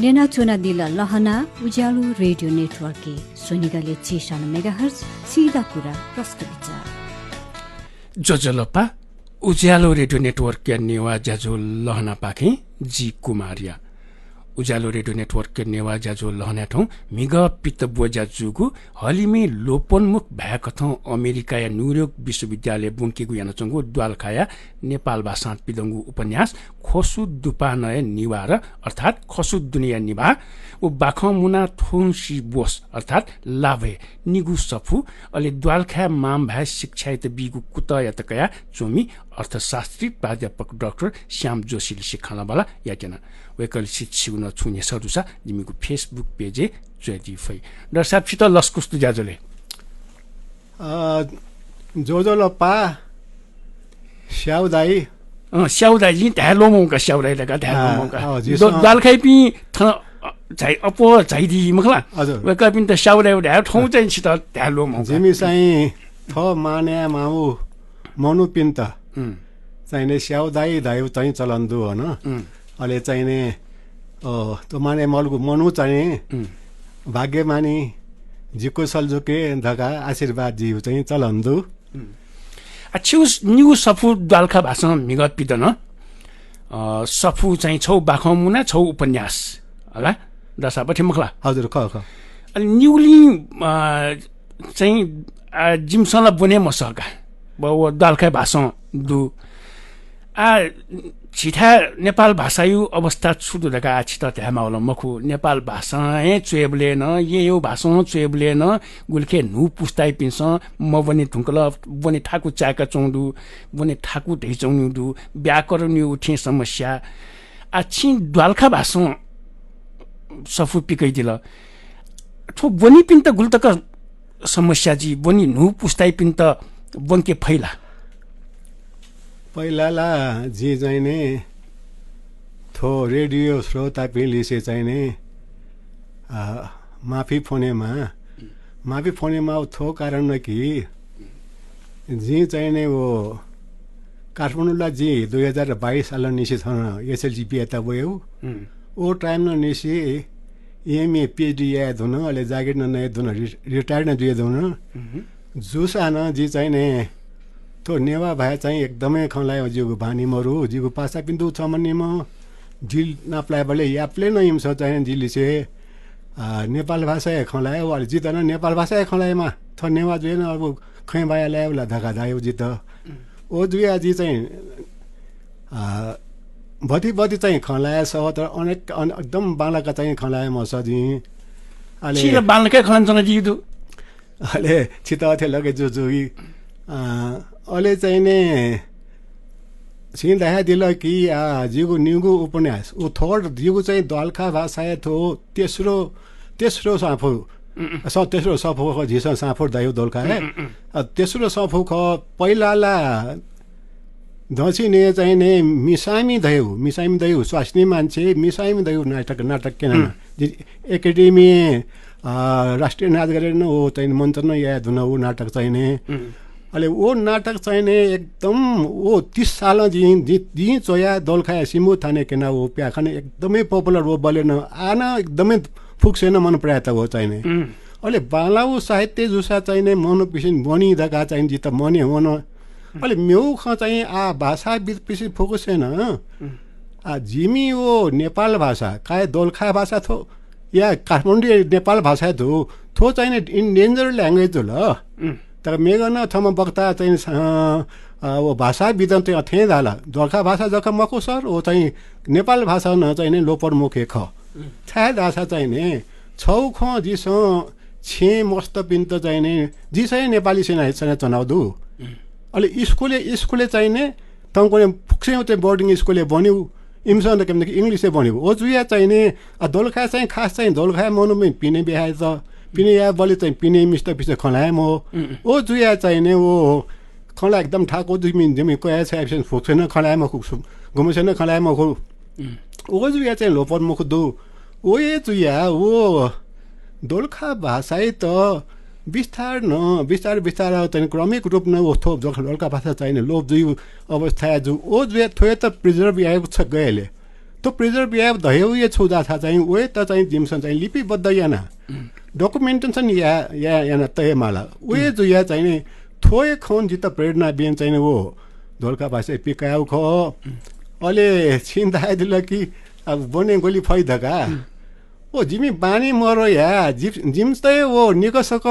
नेना चोना दिला लहना उज्यालो रेडियो नेटवर्क के सोनिगाले 6 मेगाहर्ज सीधा कुरा प्रस्तुत जोजलपा उज्यालो रेडियो नेटवर्क के नेवा जाजो लहना पाखे जी कुमारिया उज्यालो रेडियो नेटवर्क के नेवा जाजो लहना ठौं मिग पित्त बोजा जुगु हलिमे लोपनमुख भएका थौं अमेरिका या न्युयोर्क विश्वविद्यालय बुन्केगु यानचंगु द्वालखाया नेपाल भाषा पिदंगु उपन्यास खसु दुपानय निवार अर्थात खसु दुनिया निभा उ बाख मुना थोंसी बोस अर्थात लाभे निगु सफु अले द्वालखा माम भाइ शिक्षायत बिगु कुत यतकया चोमी अर्थशास्त्री प्राध्यापक डाक्टर श्याम जोशीले सिखाउनवाला याकेना वेकल शिक्षुन छुने सरुसा जिमीको फेसबुक पेजे जोडी फै दर्शक छित लस्कुस्तु जाजले जोजोलो पा स्याउदाई स्याउदाई जि ढालो मौका स्याउदाई लगा ढालो मौका दालखाइ पि चाहिँ अपो चाहिदि मखला वेकल पिन त स्याउदाई ढा ठौ चाहिँ छित ढालो मौका जिमी चाहिँ थ माने माउ मनु पिन त चाहिने स्याउदाई दाइ चाहिँ चलन्दु हन अहिले चाहिने त्यो माने मलगु मनु चाहिँ भाग्यमानी जिको सल्जुके धगा आशीर्वाद जिउ चाहिँ चलन्दु छिउ न्यु सफु द्वालखा भाषा मिगत पिदन सफु चाहिँ छौ बाख मुना छौ उपन्यास होला दशा पछि मखला हजुर ख अनि न्युली चाहिँ जिमसला बने मसका ब द्वालखा भाषा दु छिठा नेपाल भाषायु अवस्था छुदुदका छिटा त्यामा होला मखु नेपाल भाषा चुएबले न यो भाषा चुएबले न गुल्खे नु पुस्ताइ पिन्छ म बने ढुङ्कल बने ठाकु चाका चौडु बने ठाकु ढै चौडु व्याकरण उठे समस्या छि द्वालखा भाषा सफु पिकै दिल ठो बनि पिन त गुल्तक समस्या जी बनि नु पुस्ताइ पिन त बन्के फैला पहिलाला जी चाहिने थो रेडियो श्रोता पिलिसे चाहिने माफी फोनेमा थो कारण न कि जी चाहिने वो काठमाडौँला जी 2022 साल निसी छन् एसएलजी बिएता भयो ओ टाइम न निसी एमए पीएचडी याद हुन अहिले जागिर न याद हुन रिटायर्ड न दिए हुन जुसा न जी चाहिने तो नेवा भाइ चाहिँ एकदमै खलायो जिगु भानी मरु जिगु पासा बिन्दु छ मन्ने म जिल नाप्लाय बले याप्ले न इमस चाहिँ जिलिसे नेपाल भाषा खलायो वाले जित न नेपाल भाषा खलायमा थ नेवा जुएन अब खै भाइ ल्यायो ला धका दायो जित ओ दुया जी चाहिँ बदी चाहिँ खलाय छ तर अनेक एकदम बालका चाहिँ खलाय म सजी अले छिला बालकै खलान्छ जिदु अले छिता थे लगे जुजुई अहिले चाहिँ ने सिंह दिल कि जिगु न्युगु उपन्यास ऊ थर्ड जिगु चाहिँ द्वालखा भाषा थो तेस्रो साफु तेस्रो सफु झिस साफु दायो दोलखा तेस्रो सफु ख पहिलाला दसी ने चाहिँ ने मिसामी दयु स्वास्नी मान्छे मिसामी दयु नाटक केन एकाडेमी राष्ट्रिय नाच गरेर न हो चाहिँ मञ्च न याद हुन ऊ नाटक चाहिँ ने अहिले ओ नाटक चाहिने एकदम ओ 30 साल जी चोया दोलखाया सिमु थाने केना हो प्याखाने एकदमै पपुलर हो बलेन आना एकदमै फुक्सेन मन पर्यात हो चाहिने अहिले बालाउ साहित्य जुसा चाहिने मनो पिसिन बनि दका चाहिँ जित मने होन अहिले मेउ ख चाहिँ भाषा पिसिन फोकसेन जिमी ओ नेपाल भाषा काय दोलखा भाषा थो या काठमाडौँ नेपाल भाषा थो चाहिने इन्डेन्जर ल्याङ्ग्वेज हो ल तर मेगन थमा बक्ता चाहिँ वो भाषा विद्वान चाहिँ अथे जाला दोलखा भाषा जख मको सर ओ चाहिँ नेपाल भाषा न चाहिने लोपर मुखे ख छा भाषा चाहिने छौ ख जिस छे मस्त पिन्त चाहिने जिसै नेपाली सेना चनाउँदु अहिले स्कुले चाहिने तङ्कोले फुक्से चाहिँ बोर्डिङ स्कुलले बन्यो इमसन त केमन इंग्लिशे बन्यो ओ जुया चाहिने दोलखा चाहिँ खास चाहिँ दोलखा मनुमे पिने बिहाय त पिने या बलि चाहिँ पिने मिस्ट पिसे खलाए म ओ जुया चाहिने ओ खला एकदम ठाको जमी कोया छ एब्सेन्स फुक्सेन खलाए म खुक्सु घुमसेन खलाए म खु ओ जुया चाहिँ लोपन मुख दु ओ ए जुया ओ दोलखा भाषा त विस्तार चाहिँ क्रमिक रूप न ओ थोप दोलखा भाषा चाहिने लोप जुइ अवस्था जु ओ जुया थोए त प्रिजर्भ आएको छ गएले तो प्रिजर्भ या भयो ये छुदा था चाहिँ वे त चाहिँ जिमसन चाहिँ लिपिबद्ध याना डकुमेन्टेसन या याना तय माला वे जो या चाहिँ नि थोए खौन जित प्रेरणा बिन चाहिँ वो दोलखा भाषा पिकाउ ख अले छिन्दा दिल कि अब बने गोली फैदका ओ जिमी बानी मरो या जिम्स त वो निकसक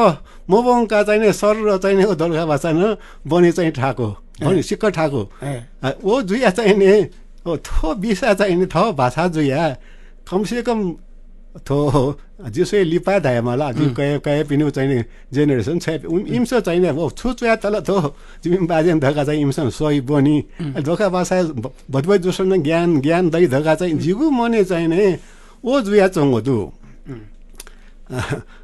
मोबङका चाहिँ सर र चाहिँ दोलखा भाषा न बने चाहिँ ठाको भने सिक्क ठाको ओ जुया चाहिँ नि ओ थो बिसा चाहिँ नि थो भाषा जुया कम से कम थो जिसै लिपा धाय मला जि कय पिनु चाहिँ जेनेरेसन छ इम्स चाहिँ नि ओ छुचुया तल थो जिमी बाजेन धका चाहिँ इम्स सोही बनी दोखा भाषा भदभै जोसन ज्ञान दै धका चाहिँ जिगु मने चाहिँ नि ओ जुया चंगो दु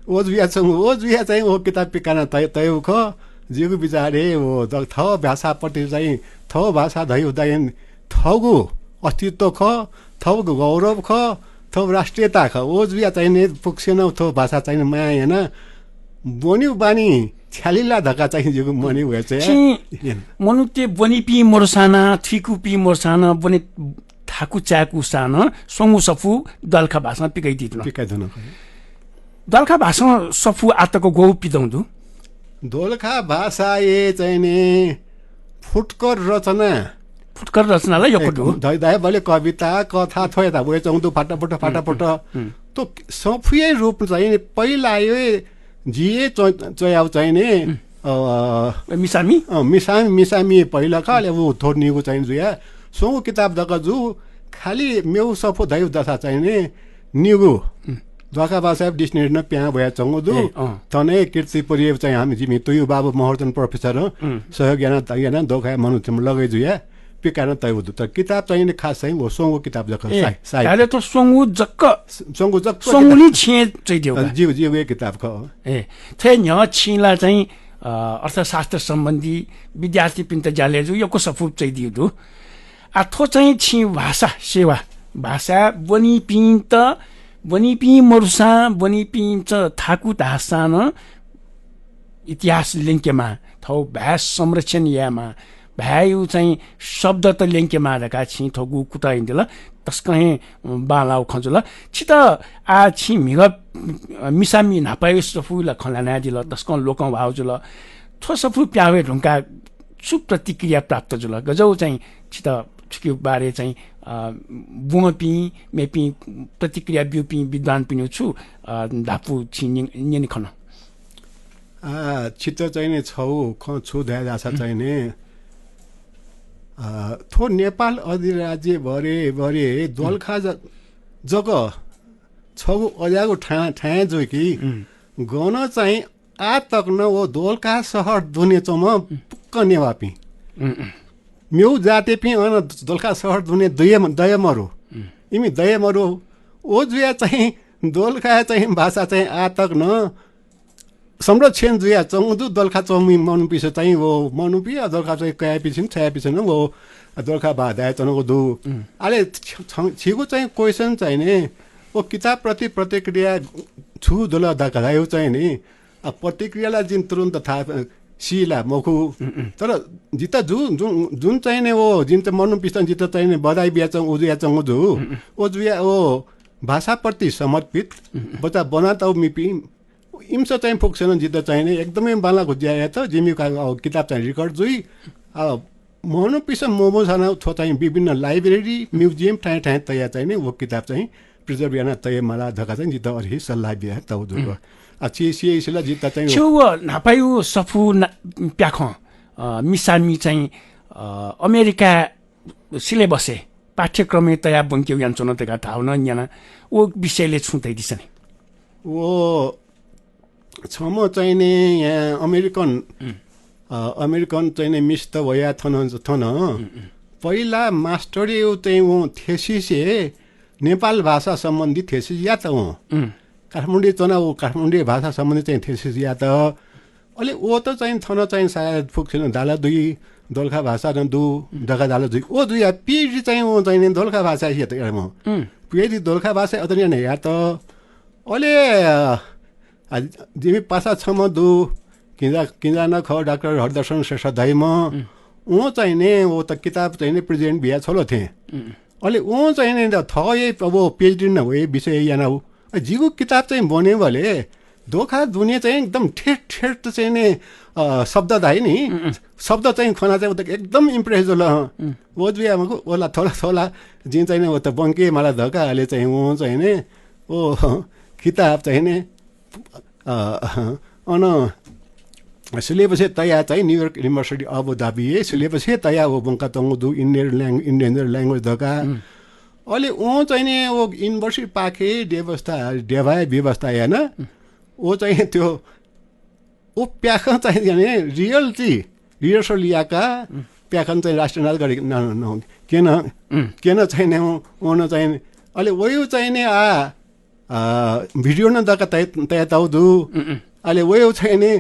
ओ जुया चाहिँ ओ किताब पिकाना तय ख जिगु बिचारे ओ थ भाषापट्टि चाहिँ थ भाषा धै हुँदैन थगु अस्तित्व ख थगु गौरव ख थो राष्ट्रियता ख ओ जुया चाहिँ नि पुक्सेन थो भाषा चाहिँ माया हैन बोन्यु बानी छ्यालिला धक्का चाहिँ जिगु मनि हुए चाहिँ मनुते बनिपी मोरसाना थिकुपी मोरसाना बनि थाकु चाकु सान सोंगु सफु दलखा भाषा पिकाइदिनु दलखा भाषा सफु आतको गौ पिदौदु दोलखा भाषा ए चाहिँ नि फुटकर रचनालाई यो कुटु दाइ बले कविता कथा थोय ता वे चौदु फाटाफट तो सफुयै रूप चाहिँ पहिला यो जिए चयाउ चाहिँ नि मिसामी पहिला काले वो थोर्नीको चाहिँ जुया सो किताब दगजु खाली मेउ सफो दै दशा चाहिँ नि निगु दोखा भाषा डिक्सनरी न प्या भया चंगदु तने कीर्तिपुरी चाहिँ हामी जिमी तुयु बाबु महर्जन प्रोफेसर सहयोग याना दोखा मनु तिम लगै जुया पिकान तयउदु त किताब चाहिँ नि खास चाहिँ वो सोंगु किताब जक साइ हाले त सोंगु जक्क सोंगुली छिए चाहिँ दिउ जीव ए किताब ख थे न्य छिला चाहिँ अर्थशास्त्र सम्बन्धी विद्यार्थी पिन्त जाले जु योको सफु चाहिँ दिउ आथो चाहिँ छि भाषा सेवा भाषा बनिपी मरुसा बनिपी थाकु धासान इतिहास लिङ्केमा थौ भाष संरक्षण यामा भ्यायु चाहिँ शब्द त लिङ्केमा रका छि थगु कुता इन्देला तस्कहे बालाउ खजुल छित आ छि मिग मिसामी नापायो सफुला खलाना दिल तस्क लोकौ भाउजुल थो सफु प्यावे ढुंका चुप प्रतिक्रिया प्राप्त जुल गजौ चाहिँ छित छुक्यु बारे चाहिँ बुमपी मेपी प्रतिक्रिया बिउपी विद्वान पिनु छु धापु छिनि खन छित चाहिँ नि छौ ख छु ध्या जासा चाहिँ नि थो नेपाल अधिराज्य भरे दोलखा जग छौ अजाको ठाए जो कि गन चाहिँ आ तक न वो दोलखा शहर दुने चम पुक्क नेवापी म्यौ जाते पि अन दोलखा शहर दुने दयमरु इमी दयमरु ओ जुया चाहिँ दोलखा चाहिँ भाषा चाहिँ आ तक न संरक्षण जुया चंगदु दोलखा चौमी मनुपिस चाहिँ वो मनुपि दोलखा चाहिँ कयापिसिन छयापिसिन वो दोलखा बाधा चनको दु आले छिगु चाहिँ क्वेशन चाहिँ नि ओ किताब प्रति प्रतिक्रिया छु दोला दकायो चाहिँ नि प्रतिक्रियालाई जिन तुरुन्त थाहा सिला मखु तर जिता जुन चाहिँ नि वो जिन चाहिँ मनुपिस जिता चाहिँ नि बधाई बिया चंग उजुया चंग दु ओ जुया ओ भाषाप्रति समर्पित बचा बनाताउ मिपि इम्स चाहिँ फोक्सेन जित चाहिँ नि एकदमै बाला घुज्याए त जिमीका किताब चाहिँ रिकर्ड जुई मनुपिस मोमो छन छो चाहिँ विभिन्न लाइब्रेरी म्युजियम ठाए तया चाहिँ नि वो किताब चाहिँ प्रिजर्भ याना तय मला धका चाहिँ जित अरही सल्लाह बिया त उजुको सिला जित चाहिँ छौ नापायु सफु प्याख मिसामी चाहिँ अमेरिका सिलेबसे पाठ्यक्रम तया बंक्यौ यान चोन तका थाउन याना ओ विषयले छुतै दिसने वो छम चाहिँ नि यहाँ अमेरिकन चाहिँ नि मिस त भया थन पहिला मास्टर चाहिँ वो थेसिस नेपाल भाषा सम्बन्धी थेसिस या त हो काठमाडौँ चना वो काठमाडौँ भाषा सम्बन्धी चाहिँ थेसिस या त अलि ओ त चाहिँ थन चाहिँ सायद फुक्सेन दाला दुई दोलखा भाषा न दु दगा दाला दुई ओ दुई पिएचडी चाहिँ वो चाहिँ नि दोलखा भाषा या त म पिएचडी दोलखा भाषा अतरिया नै या त अले जिमी पासा छम दु किंजा न ख डाक्टर हरदर्शन श्रेष्ठ दाइम ऊ चाहिँ नि वो त किताब चाहिँ नि प्रेजेन्ट बिया छलो थे अहिले ऊ चाहिँ नि थए अब पिएचडी न हो विषय याना हो जीको किताब चाहिँ बन्यो भने धोखा दुनियाँ चाहिँ एकदम ठेट चाहिँ नि शब्द दाइ नि शब्द चाहिँ खना चाहिँ एकदम इम्प्रेस होला वो बिहामा ओला थोला जिन चाहिँ नि त बङ्के मलाई धक्काले चाहिँ ऊ चाहिँ नि ओ किताब चाहिँ नि अन सिलेबस तयार चाहिँ New York university Abu Dhabi syllabus तयार हो बङ्का तङ्गु इन्डियन ल्याङ्ग्वेज धक्का अहिले ऊ चाहिँ नि ओ युनिभर्सिटी पाखे देवाय व्यवस्था होइन ओ चाहिँ त्यो ओ प्याख चाहिँ रिहर्सल लिएका प्याखन चाहिँ राष्ट्रिय नाच गरे केन चाहिँ ओन चाहिँ अहिले वयो चाहिँ नि भिडियो न दका तय ताउदु अहिले वयो चाहिँ नि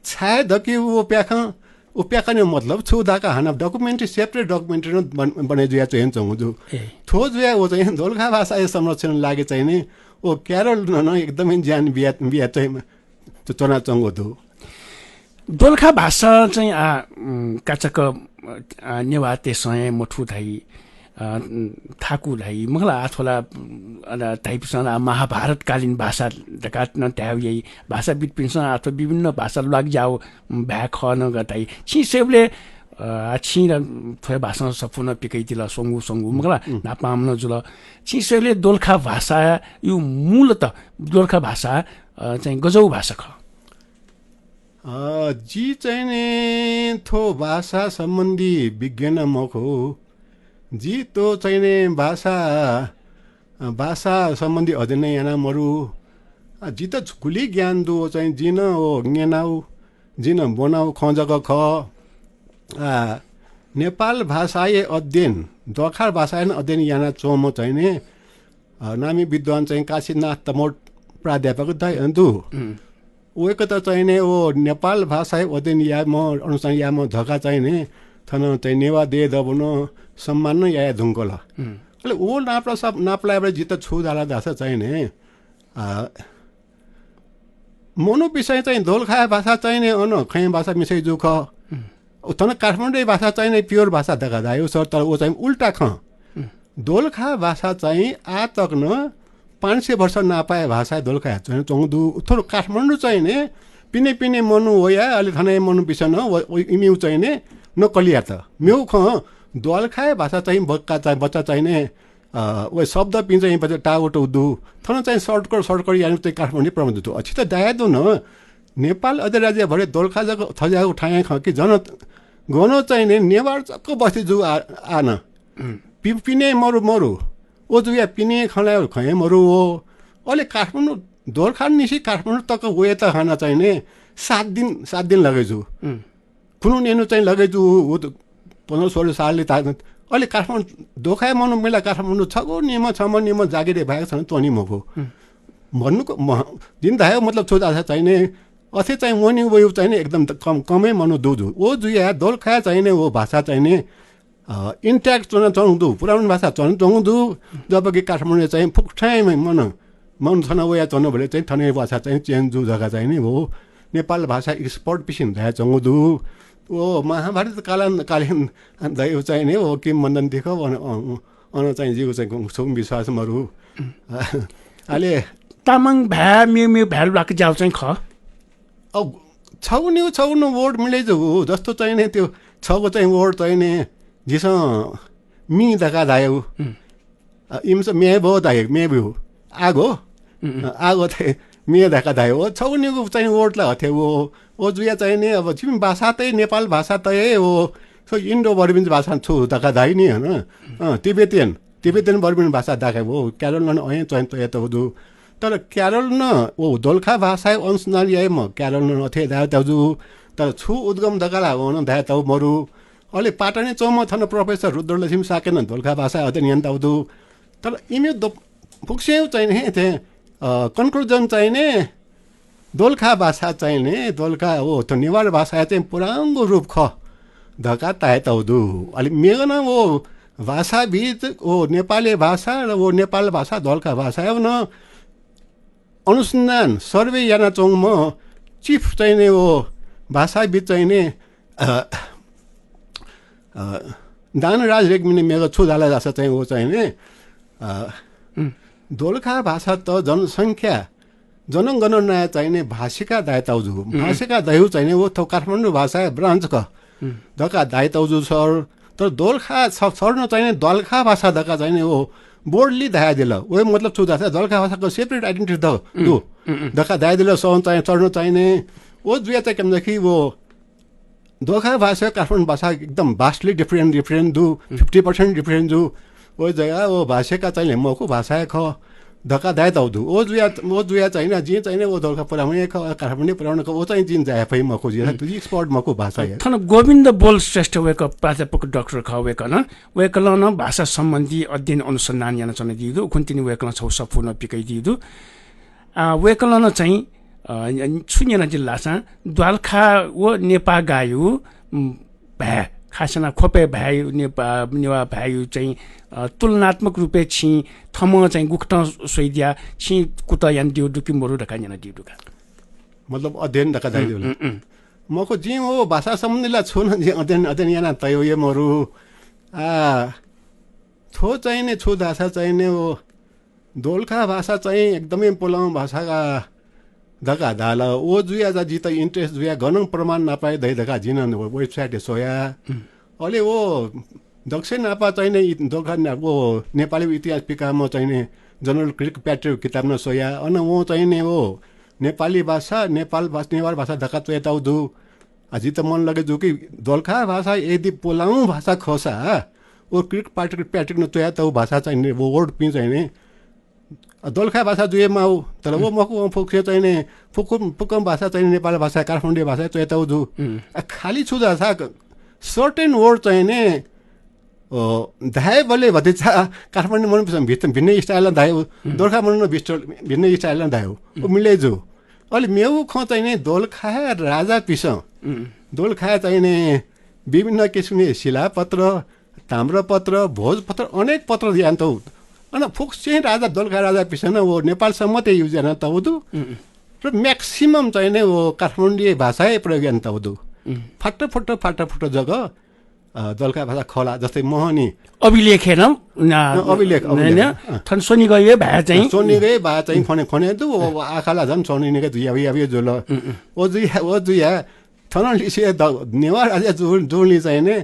छाय धके वो प्याख ने मतलब छु दाका हाना डकुमेन्ट्री सेपरेट डकुमेन्ट्री बनाइ जुया चाहिँ चंगु थो जुया वो चाहिँ दोलखा भाषा संरक्षण लागे चाहिँ नि ओ क्यारल न एकदमै ज्यान बिया चाहिँ त्यो चना चंगु दु दोलखा भाषा चाहिँ काचक नेवा त्यसय मठु धाइ थाकु धाइ मंगला आथोला टाइपसँग महाभारतकालीन भाषा दकाट्न ट्याउयै भाषा बिटपिनसँग अथवा विभिन्न भाषा लाग जाओ भ्या खन गताइ छिसेबले छि र थोय भाषा सफुन पिकैतिला संगु मंगला नापाम्न जुल छिसेबले दोलखा भाषा यो मूलत दोलखा भाषा चाहिँ गजौ भाषा ख जी चाहिँ नि थो भाषा सम्बन्धी विज्ञान मखो जी तो चाहिँ नि भाषा सम्बन्धी अध्ययन याना मरु जी त खुली ज्ञान दो चाहिँ जिन हो ज्ञानाउ जिन बनाउ खजक ख नेपाल भाषाय अध्ययन दोलखा भाषाय अध्ययन याना चोम चाहिँ नि नामी विद्वान चाहिँ काशीनाथ तमोट प्राध्यापक दाइ अन्तु ओको त चाहिँ नि ओ नेपाल भाषाय अध्ययन या म अनुसार या म धक्का चाहिँ नि थन चाहिँ नेवा दे दबुन सम्मान न या धुङ्कोला अहिले ओ नाप्ला सब नाप्ला जित छु जाला दासा चाहिँ नि मोनो विषय चाहिँ दोलखा भाषा चाहिँ नि अन खै भाषा मिसै जुख थन काठमाडौँ भाषा चाहिँ नि प्योर भाषा धक्का दायो सर तर ओ चाहिँ उल्टा ख दोलखा भाषा चाहिँ आ तक न 500 वर्ष नापाए भाषा दोलखा चाहिँ चौधु थोरो काठमाडौँ चाहिँ नि पिने मनु हो या अलि थनै मनु विषय न इम्यु चाहिँ नि नकलिया त म्यौ ख दोलखा भाषा चाहिँ बच्चा चाहिँ नि ओ शब्द पिन्छ यही पछि टागोटो दु थन चाहिँ सर्टकट यानि चाहिँ काठमाडौँ प्रबन्ध दु अछि त दाया दु न नेपाल अधिराज्य भरे दोलखा जग थजाको ठाया ख कि जन गनो चाहिँ नि नेवार जक्क बस्ती जु आन पिने मरु ओ जुया पिने खला खै मरु हो अहिले काठमाडौँ दोलखा निसी काठमाडौँ तक वे त खाना चाहिँ नि 7 दिन लगेछु कुनु नेनु चाहिँ लगेछु हो 15-16 सालले ता अहिले काठमाडौँ दोखा मनु मेला काठमाडौँ छगो नियम छम नियम जागिरे भएको छ तनी मको भन्नुको दिन धायो मतलब छोदा चाहिँ नि अथे चाहिँ मनि वयो चाहिँ नि एकदम कमै मनु दुदु ओ जुया दोलखा चाहिँ नि हो भाषा चाहिँ नि इन्ट्याक्ट चौधु पुरानो भाषा चौधु जबकि काठमाडौँ चाहिँ फुक्ठाइमै मन छन वया चन भने चाहिँ थने भाषा चाहिँ चेन्जु जग्गा चाहिँ नि हो नेपाल भाषा एक्सपर्ट पिसिन धाय चौधु ओ महाभारत कालीन दैव चाहिँ नि हो किम मन्दन देख अन चाहिँ जीव चाहिँ छौँ विश्वासमहरू अहिले तामाङ भ्या म्यु भ्याल लाक जाउ चाहिँ ख अब छौनु वर्ड मिलै जो जस्तो चाहिँ नि त्यो छको चाहिँ वर्ड चाहिँ नि जिस मी धका धायो इम्स मे भो धायो मे भो आगो चाहिँ मे धका धायो छौनीको चाहिँ वर्डलाई हथ्यो ओ जुया चाहिँ नि अब छिम भाषा तै नेपाल भाषा तै हो सो इन्डो बर्मिन भाषा छु धका धाइ नि हैन तिब्बतियन बर्मिन भाषा धाका हो क्यारल न अय चाहिँ त यता हो तर क्यारल न ओ दोलखा भाषा अंशनाल याइ म क्यारल न अथे दा दाजु तर छु उद्गम धकाला हो न दा त मरु अहिले पाटने चौमा थन प्रोफेसर रुद्रलक्ष्मी साकेन दोलखा भाषा अध्ययन ताउदु तर इमे फुक्स्यौ चाहिँ नि त्यहाँ कन्क्लुजन चाहिँ नि दोलखा भाषा चाहिँ नि दोलखा हो त नेवार भाषा चाहिँ पुरानो रूप ख धका ताए ताउदु अलि मेगन वो भाषाविद ओ नेपाली भाषा र वो नेपाल भाषा दोलखा भाषा हो न अनुसन्धान सर्वे याना चौम चिफ चाहिँ नि वो भाषाविद चाहिँ नि दानराज रेग्मीले मेरो छुदाला जस्तो चाहिँ ऊ चाहिँ नि दोलखा भाषा त जनसङ्ख्या जनगणना चाहिने भाषिका दायताउजु भाषिका दायु चाहिने वो तो काठमाडौँ भाषा ब्रान्च क दका दायताउजु सर तर दोलखा सर्न चाहिने दोलखा भाषा दका चाहिने वो बोर्डली दाया दिल वो मतलब छुदा छ दोलखा भाषाको सेपरेट आइडेन्टिटी द दु दका दाया दिल सन चाहिँ सर्न चाहिने वो जुया चाहिँ केमदेखि वो दोलखा भाषा काठमाडौँ भाषा एकदम भास्टली डिफरेन्ट दु 50% डिफरेन्ट दु वो जग्गा वो भाषाका चाहिने मको भाषा ख धक्का दाय ताउदु ओ जुया चाहिने जे चाहिने वो दोलखा पुराउने काठमाडौँ पुराउने वो चाहिँ जिन जाय फै मको जिन तुझी एक्सपर्ट मको भाषा है थन गोविन्द बोल श्रेष्ठ वेक प्राध्यापक डाक्टर ख वेकलन भाषा सम्बन्धी अध्ययन अनुसन्धान याना चने दिदु कुन्तिनी वेकलन छौ सफुन पिकै दिदु वेकलन चाहिँ छुन्यना जिल्ला छ द्वालखा वो नेपा गायु भ्या खासना खोपे भ्यायु नेवा भ्यायु चाहिँ तुलनात्मक रूपे छि थम चाहिँ गुक्त सोइदिया छि कुत यान दिउ दुकि मोरु ढका याना दिउ दुका मतलब अध्ययन ढका दाइ दिउ मको जे हो भाषा सम्बन्धीला छोन जे अध्ययन याना तयो ये मोरु थो चाहिने छु भाषा चाहिने वो दोलखा भाषा चाहिँ एकदमै पोलाउ भाषाका धका दाल ओ जुया जा जित इन्ट्रेस्ट जुया गनङ प्रमाण नपाए दै धका जिन वेबसाइट सोया अहिले वो दक्षिण नापा चाहिने दोकान वो नेपाली इतिहास पिकामा चाहिने जनरल क्रिक प्याट्रिक किताबमा सोया अन वो चाहिने वो नेपाली भाषा नेपाल भाषा धका चेताउ दु अझै त मन लगे जो कि दोलखा भाषा यदि पोलाउ भाषा खसा ओ क्रिक प्याट्रिक न चेताउ भाषा चाहिने वो वर्ड पि चाहिने दोलखा भाषा जुएमा हो तर वो मको फोक्से चाहिने फुकम भाषा चाहिने नेपाली भाषा काठमाडौँ भाषा चेताउ दु खाली छुदा छ सर्टेन वर्ड चाहिने धाए बले भतिचा काठमाडौँ मन भिन्नै स्टाइलमा धायो दोलखा मन भिन्नै स्टाइलमा धायो ओ मिले जो अलि मेउ ख चाहिने दोलखा राजा पिस दोलखा चाहिने विभिन्न किसिमले शिलापत्र ताम्रपत्र भोजपत्र अनेक पत्र दियान्तौ अन फुक्स चाहिँ राजा दोलखा राजा पिसन वो नेपालसम्म त्यही युज गर्न तौदु र म्याक्सिमम चाहिने वो काठमाडौँ भाषै प्रयोग गर्न तौदु फाटो जग्गा दोलखा भाषा खला जस्तै मोहनी अभिलेखेन अभिलेख थन सोनी गए भए चाहिँ सोनी गए भए चाहिँ खने दु आखाला झन् सोनी निकै दुया जोल ओ जुया थन लिसे नेवार राजा जोली चाहिने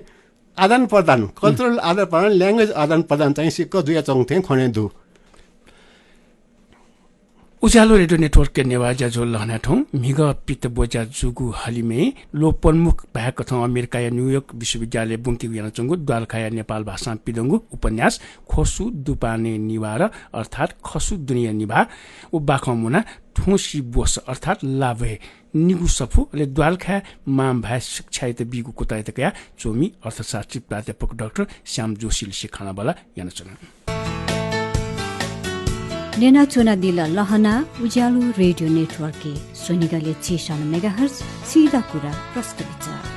आदान प्रदान कल्चरल आदान प्रदान ल्याङ्ग्वेज आदान प्रदान चाहिँ सिक्क दुया चौथे खने दु उज्यालो रेडियो नेटवर्क के नेवाजा जो लहना ठौँ मिग पित बोजा जुगु हलिमे लोपन्मुख भएको ठाउँ अमेरिका या न्युयोर्क विश्वविद्यालय बुङ्की याना चंगु द्वालखाया नेपाल भाषा पिदंगु उपन्यास खसु दुपाने निवार अर्थात खसु दुनिया निभा उ बाखमुना ठोसी बोस अर्थात लाभे निगु सफु ले द्वालखा माम भाइ शिक्षा त बिगु कुतायत कया चोमी अर्थशास्त्री प्राध्यापक डाक्टर श्याम जोशीले सिखाना बला याना चंगु नेना चोना दिला लहना उज्यालो रेडियो नेटवर्क के सोनिगाले 6 मेगाहर्ज सीधा कुरा प्रश्न विचार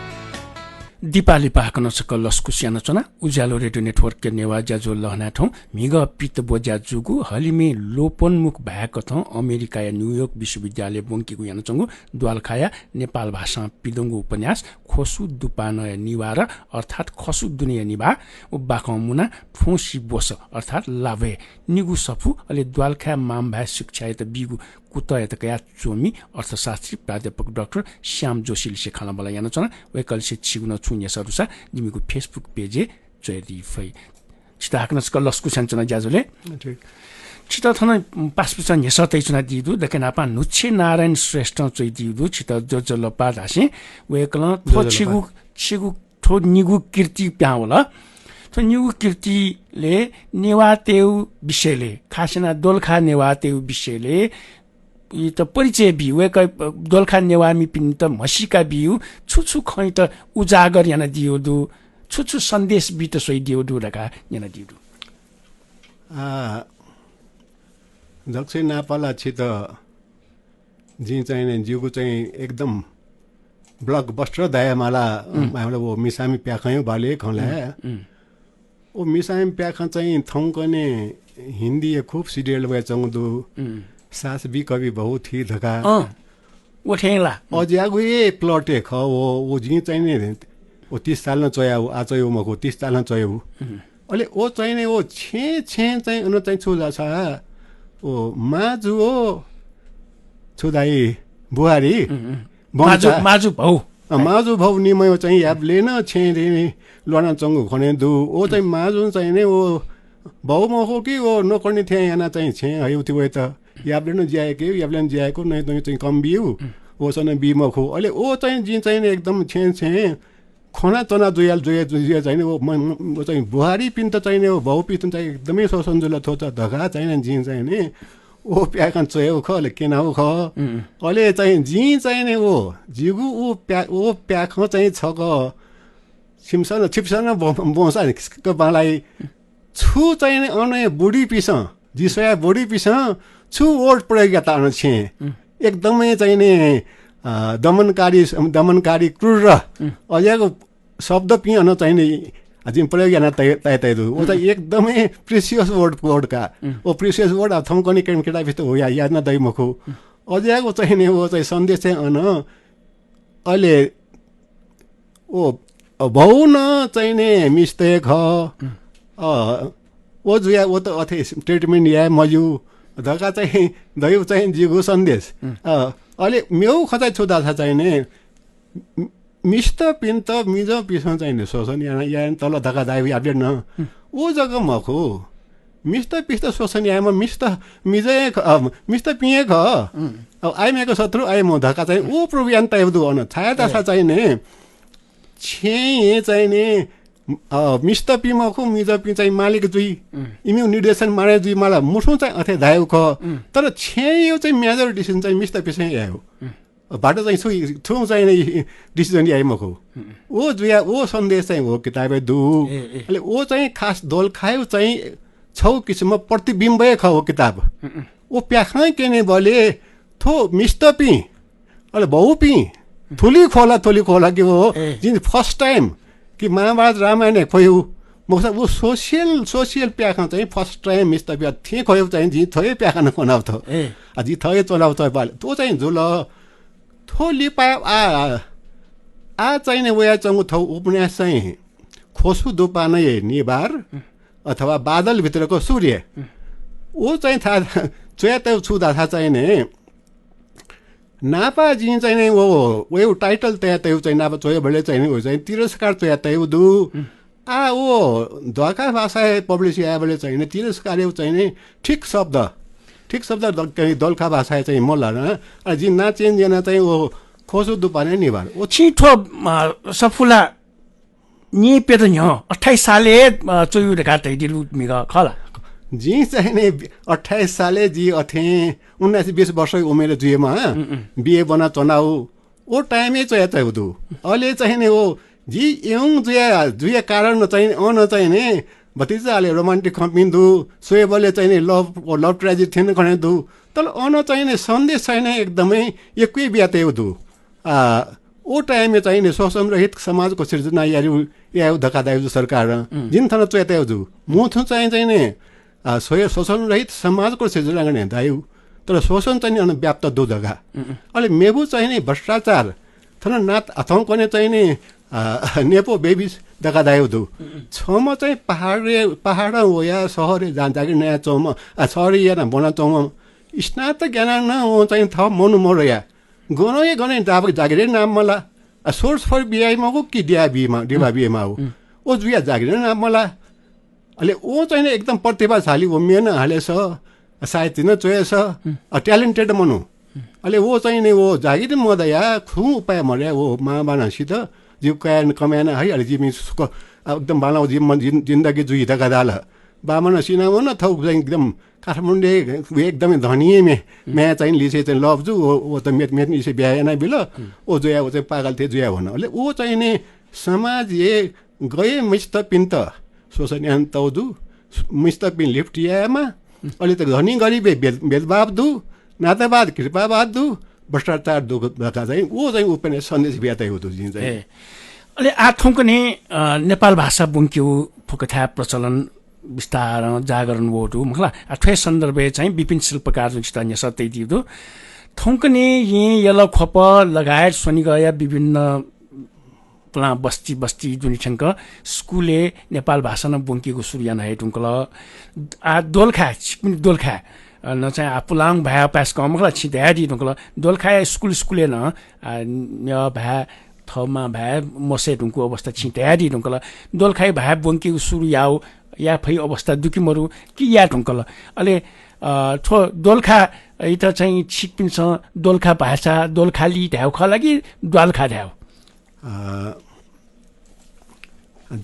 दीपाली पाकन सक लस्कु स्याना चना उज्यालो रेडियो नेटवर्क के नेवाजा जो लहना ठौँ मिग पित बोजा जुगु हलिमे लोपन्मुख भएको ठाउँ अमेरिका या न्युयोर्क विश्वविद्यालय बुङ्कीको याना चंगु द्वालखाया नेपाल भाषा पिदंगु उपन्यास खसु दुपान निवार अर्थात खसु दुनिया निभा उ बाखमुना ठोसी बोस अर्थात लाभे निगु सफु अले द्वालखा माम भाइ शिक्षा त बिगु कुतयत कया चोमी अर्थशास्त्री प्राध्यापक डाक्टर श्याम जोशीले सिखाना बला याना चना वेकल से छिगुन छुन्या सरुसा निमीको फेसबुक पेजे चयरी फै छिता हाक्नस लस्कु सञ्चना ज्याजुले छिता थन पासपिसा नेसतै चुना दिदु दकेनापा नुच्छे नारायण श्रेष्ठ चोइ दिदु छिता जजलपा दासे वेकल छिगु थो निगु कीर्ति प्याउला तो निगु कीर्तिले नेवातेउ विषयले खासना दोलखा नेवातेउ विषयले यी त परिचय बिउ दोलखा नेवामी पिन त मसिका बिउ छुछु खै त उजागर याना दियो दु छुछु सन्देश बि त सोइ दियो दु रका याना दियो दु दक्षिण नापाला छि त जी चाहिँ जिउको चाहिँ एकदम ब्लकबस्टर दयामाला हाम्रो वो मिसामी प्याखयो बाले खला ओ मिसामी प्याख चाहिँ थौकने हिन्दी खूब सिरियल वे चंगदु सास भी कभी बहुत ही धका ओठेला अज्यागु ए प्लटे ख वो जी चाहिने ओ 30 साल न चोया हो आ चोयो मको 30 साल न चोयो अहिले ओ चाहिने ओ छे चाहिँ अन चाहिँ छुदा छ ओ माजु हो छुदाई बुहारी माजु भाउ निमयो चाहिँ याबले न छे रे लना चंगु खने दु ओ चाहिँ माजु चाहिँ ने ओ भाउ मको कि ओ नकर्ने थिए याना चाहिँ छे हयु थियो त याबले न ज्याएको याबले न ज्याएको नै चाहिँ कम बिउ ओ सन बिमखो अहिले ओ चाहिँ जिन चाहिँ एकदम छे खना तना जुयाल जुया चाहिने ओ चाहिँ बुहारी पिन त चाहिने हो भाउ पिन चाहिँ एकदमै सोसन्जुला थोच धगा चाहिने जिन चाहिने ओ प्याकन चोयो ख ले केनाउ ख अहिले चाहिँ जी चाहिने ओ जिगु ओ प्याक चाहिँ छ क छिमसन छिप्सन बोसा क बालाई छु चाहिने अने बुढी पिस जिसया बुढी पिस छु ओट प्रयोग त छे एकदमै चाहिने दमनकारी क्रूर अझको शब्द पिन चाहिने जिन प्रयोग गर्न तय ओ चाहिँ एकदमै प्रिसियस वर्डका ओ प्रिसियस वर्ड अब थम्कने केटा पिस्तो हो याद न दैमखो अझको चाहिने ओ चाहिँ सन्देश चाहिँ अहिले ओ भाउ न चाहिने मिस्टेक ओ जुया ओ त अथे ट्रिटमेन्ट या मजु धक्का चाहिँ दैव चाहिँ जिगो सन्देश अहिले मेउ खचाइ छुदा छ चाहिने मिस्त पिन त मिजो पिसन चाहिने सोसन या तल धक्का दाइ याबले न ओ जग्गा मखो मिस्त पिस्त सोसन यामा मिस्त पिए ख अब आइमेको शत्रु आइ म धक्का चाहिँ ओ प्रोग्राम त दु अन छाया दशा चाहिने छे चाहिने मिस्त पिमखो मिज पि चाहिँ मालिक जुई इम्यु निर्देशन मारे जुई मलाई मुठो चाहिँ अथे धायो ख तर छे यो चाहिँ मेजर डिसिजन चाहिँ मिस्त पिसै आयो बाटो चाहिँ थु चाहिँ डिसिजन आइमखो ओ जुया ओ सन्देश चाहिँ हो किताबे दु अहिले ओ चाहिँ खास दोल खायो चाहिँ छौ किसिममा प्रतिबिम्बै ख हो किताब ओ प्याखै केने बले थो मिस्त पि अहिले बहु पि थुली खोला कि हो जिन फर्स्ट टाइम कि महाभारत रामायण खोयो म ऊ सोसियल प्याखा चाहिँ फर्स्ट टाइम मिस्त प्या थिए खोयो चाहिँ जी थोय प्याखा न कोनाउ थो जी थोय चलाउ थो बाले तो चाहिँ जुल थो लिपा आ चाहिने वया चंगु थौ उपन्यास चाहिँ खोसु दुपा नै निबार अथवा बादल भित्रको सूर्य ओ चाहिँ थाहा चोया छुदा थाहा चाहिने नापा जी चाहिँ वो टाइटल तया तय चाहिँ नापा चोया भले चाहिँ हो चाहिँ तिरस्कार चोया तय दु आ ओ धका भाषा पब्लिस या भले चाहिँ तिरस्कार चाहिँ ठीक शब्द दलका भाषा चाहिँ मोला न जी ना चेन्ज जना चाहिँ वो खोसु दुपाने निभार ओ छिठो सफुला नि पेद न्यो 28 साले चोयु रे गातै दिलु मिगा खला जी चाहिने 28 साले जी अथे 19-20 वर्ष उमेर जुएमा बिए बना चनाउ ओ टाइमै चोया चाहिँ दु अहिले चाहिने हो जी एउं जुया कारण चाहिँ अन चाहिने भतिजाले रोमान्टिक खपिन्दु सोएबले चाहिने लभ ट्रेजेडी थिएन खने दु तर अन चाहिने सन्देश चाहिने एकदमै एकै ब्याते दु ओ टाइममा चाहिने शोषण रहित समाजको सिर्जना या धक्कादायक सरकार जिन थन चोया दु मुथु चाहिने शोषण रहित समाजको सिर्जना गर्ने दायु तर शोषण चाहिँ अन व्याप्त दु जग्गा अहिले मेबु चाहिने भ्रष्टाचार थन नात अथौं कने चाहिने नेपो बेबिस धक्कादायक दु छम चाहिँ पहाड हो या सहर जागिर नयाँ चौम सहरी या बना चौम स्नातक ज्ञान न हो चाहिँ थ मनु मरया गने जागिरै नाम मला सोर्स फर बिआईमा हो कि डिबा बिएमा हो ओ जुया जागिरै नाम मला अहिले ओ चाहिँ एकदम प्रतिभाशाली उमेन हालेछ सायद न चोएछ ट्यालेन्टेड मनु अहिले ओ चाहिँ नि ओ जागिर मदया खु उपाय मर्या ओ माबानासित जीव कमाएन है अहिले जिमी एकदम बालाउ जिन्दगी जुई धका दाल बामन सिनामो न थौ एकदम काठमाडौँ एकदमै धनी म्या चाहिँ लिसे चाहिँ लब्जु ओ त मेट निसे बिहा नै बिल ओ जुया ओ चाहिँ पागल थिए जुया भन अहिले ओ चाहिँ नि समाज गए मिस्त पिन्त शोषण तौदु मिस्त पिन लिफ्टियामा अहिले त धनी गरिबे भेदभाव दु नातावाद कृपावाद दु भ्रष्टाचार दु भएका चाहिँ ओ चाहिँ उपन्यास सन्देश बिहातै हो जुन चाहिँ अहिले आठौँको नि नेपाल भाषा बुङ्क्यौ फुकथा प्रचलन विस्तार जागरण वोटु मखला अठे सन्दर्भे चाहिँ विपिन शिल्पकार जुन स्थानीय सत्य दिदो थौंकने यी यला खप लगायत सोनी गया विभिन्न पुला बस्ती बस्ती जुनिठङ्क स्कुले नेपाल भाषा न बुङ्कीको सुर्या नहे टुङ्कल दोलखा दोलखा न चाहिँ पुलाङ भए पास कमला छिँदाखेरि टुङ्कल दोलखा स्कुले न भए थमा भए मसे ढुङ्को अवस्था छिँदाखेरि ढुङ्कल दोलखाइ भए बुङ्कीको सुर्याउ या फै अवस्था दुखिमहरू कि या ढुङ्कल अहिले दोलखा त चाहिँ छिपिन्छ दोलखा भाषा दोलखाली ढ्याउ खला कि द्वालखा ढ्याउ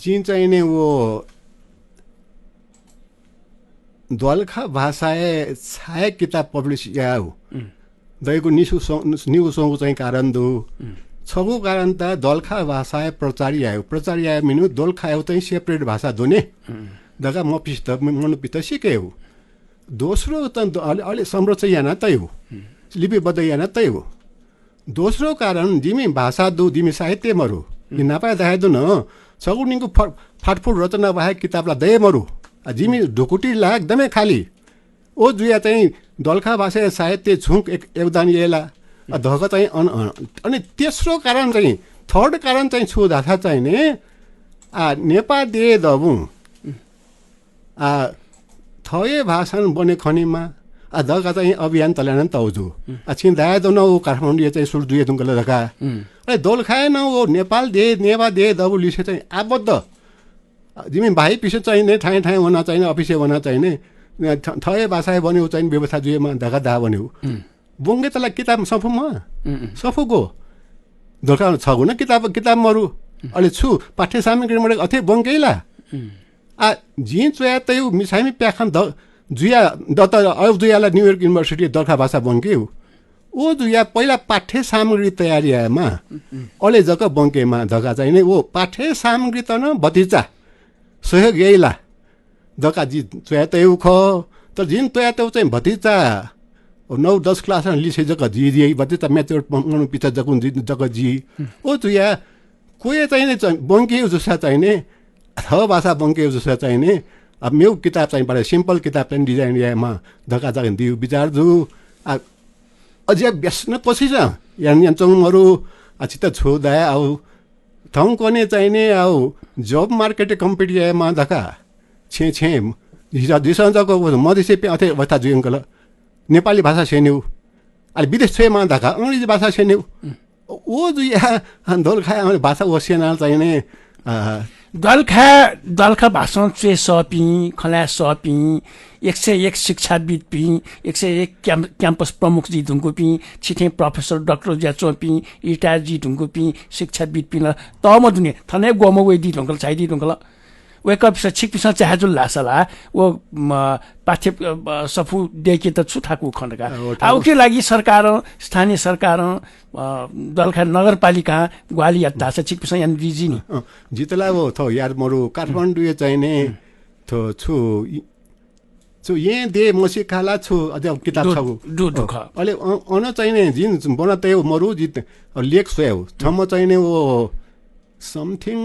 जिन चाहिँ नि वो द्वालखा भाषा छाया किताब पब्लिस याउ दैको न्यु सङ्घ चाहिँ कारण दु छगु कारण त दोलखा भाषा प्रचारी आयो मिनु दोलखा चाहिँ सेपरेट भाषा दुने दगा म पिस्त मनु पित सिकेउ दोस्रो त अलि संरक्षण याना तै हो लिपिबद्ध याना तै हो दोस्रो कारण जिमी भाषा दु जिमी साहित्य मरु नापा दाइ दु न सगुनिको फाटफुट रचना भए किताबलाई दय मरु जिमी ढुकुटी ला एकदमै खाली ओ जुया चाहिँ दोलखा भाषा साहित्य छुक योगदान येला धग चाहिँ अनि तेस्रो कारण चाहिँ थर्ड कारण चाहिँ छु धाथा चाहिँ ने नेपाल दे दबु थये भाषा बने खनिमा धगा चाहिँ अभियान तल्यान तौजु छिन दाय दो न ऊ काठमाडौँ चाहिँ सुर दुए तुङ्कल धका अरे दोल खाए न वो नेपाल दे नेवा दे दबु लिसे चाहिँ आबद्ध जिमी भाइ पिसे चाहिँ ने ठाए ठाए होना चाहिँ अफिसे होना चाहिँ ने थये भाषा बन्यो चाहिँ व्यवस्था जुएमा धगा दा बन्यो बुङ्गे तलाई किताब सफुमा सफुको दोलखा छगु न किताब मरु अहिले छु पाठ्य सामग्रीबाट अथे बङ्गैला जी चोया तय मिसाइमी प्याखान जुया दत्त जुयालाई न्युयोर्क युनिभर्सिटी दोलखा भाषा बङ्क्यो ओ जुया पहिला पाठ्य सामग्री तयारीमा अहिले जग्गा बङ्केमा जग्गा चाहिँ नै ओ पाठ्य सामग्री त न भतिजा सहयोग यहीला जग्गा जी चोया तय ख तर जिन तोया त्यो चाहिँ भतिजा 9-10 क्लास लिसे जग्गा जी भतिजा म्याच्योर पिता जग्गा जी ओ जुया कोही चाहिँ नै बङ्क्यो जसा चाहिँ नै थ भाषा बङ्क्यो जसा चाहिँ नि अब मेउ किताब चाहिँ बडा सिम्पल किताब चाहिँ डिजाइन यामा धक्का जग्गा दिउ विचार दु अझै व्यसन कोसिस यान चौमहरू अझै त छोदा आउ थङ कोने चाहिँ नि आउ जब मार्केट कम्पिटियामा धक्का छे हिजो दिसन्जको मधेसी अथे अवस्था जुयङ्कल नेपाली भाषा सेन्यौ अहिले विदेश छेमा धक्का अङ्ग्रेजी भाषा सेन्यौ ओ जुया दोलखा भाषा ओसेना चाहिँ नि दोलखा भाषा चुए सपी खला सपी 101 शिक्षाविद पी 101 क्याम्पस प्रमुख जी ढुङ्गो पी छिठे प्रोफेसर डाक्टर ज्या चोपी रिटायर जी ढुङ्गो पी शिक्षाविद पी ल तम दुने थने गोम वेदी ढुङ्गल छाइदी ढुङ्गल वेकअप छिक पिसा चाहजुल लासला वो पाठ्य सफु देखे त छुथाको खण्डका अब के लागि सरकार स्थानीय सरकार दोलखा नगरपालिका ग्वाली अत्ता छ छिक पिसा यान रिजी नि जितला वो थो यार मरु काठमाडौँ चाहिँ ने थो छु यहाँ दे मसिकाला छु अझ किताब छ अहिले अन चाहिँ ने जिन बनाते मरु जित लेख सोयो थम चाहिँ ने वो समथिङ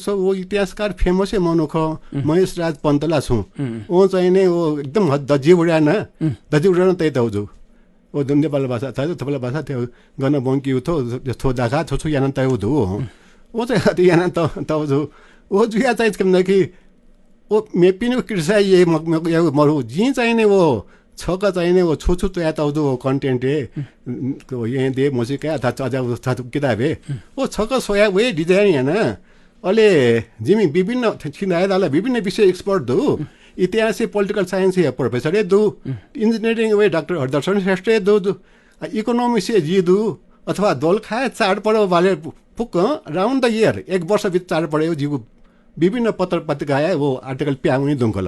सो वो इतिहासकार फेमसै मनुख महेश राज पन्तला छु ओ चाहिँ नै ओ एकदम दजी उडान त्यही त हो जो ओ नेपाली भाषा छ थपला भाषा थियो गर्न बङ्कियो थो दाखा छु यान त हो ओ चाहिँ यान त जो ओ जुया चाहिँ कि ओ मेपिनो कृषा ये मरु जी चाहिँ नै वो छका चाहिँ नै वो छु तो या त हो कन्टेन्ट यहाँ दे मसिका अथवा किताब हे ओ छका सोया वे डिजाइन हैन अहिले जिमी विभिन्न छिनायदालाई विभिन्न विषय एक्सपर्ट दु इतिहास पोलिटिकल साइन्स या प्रोफेसर दु engineering way doctor Hardarshan Shrestha दु इकोनोमिक्स जी दु अथवा दोलखा चाड पर्व वाले पुक राउन्ड द इयर एक वर्ष बिच चाड पढ्यो जीव विभिन्न पत्र पत्रिका आए वो आर्टिकल प्याउनी दुङ्कल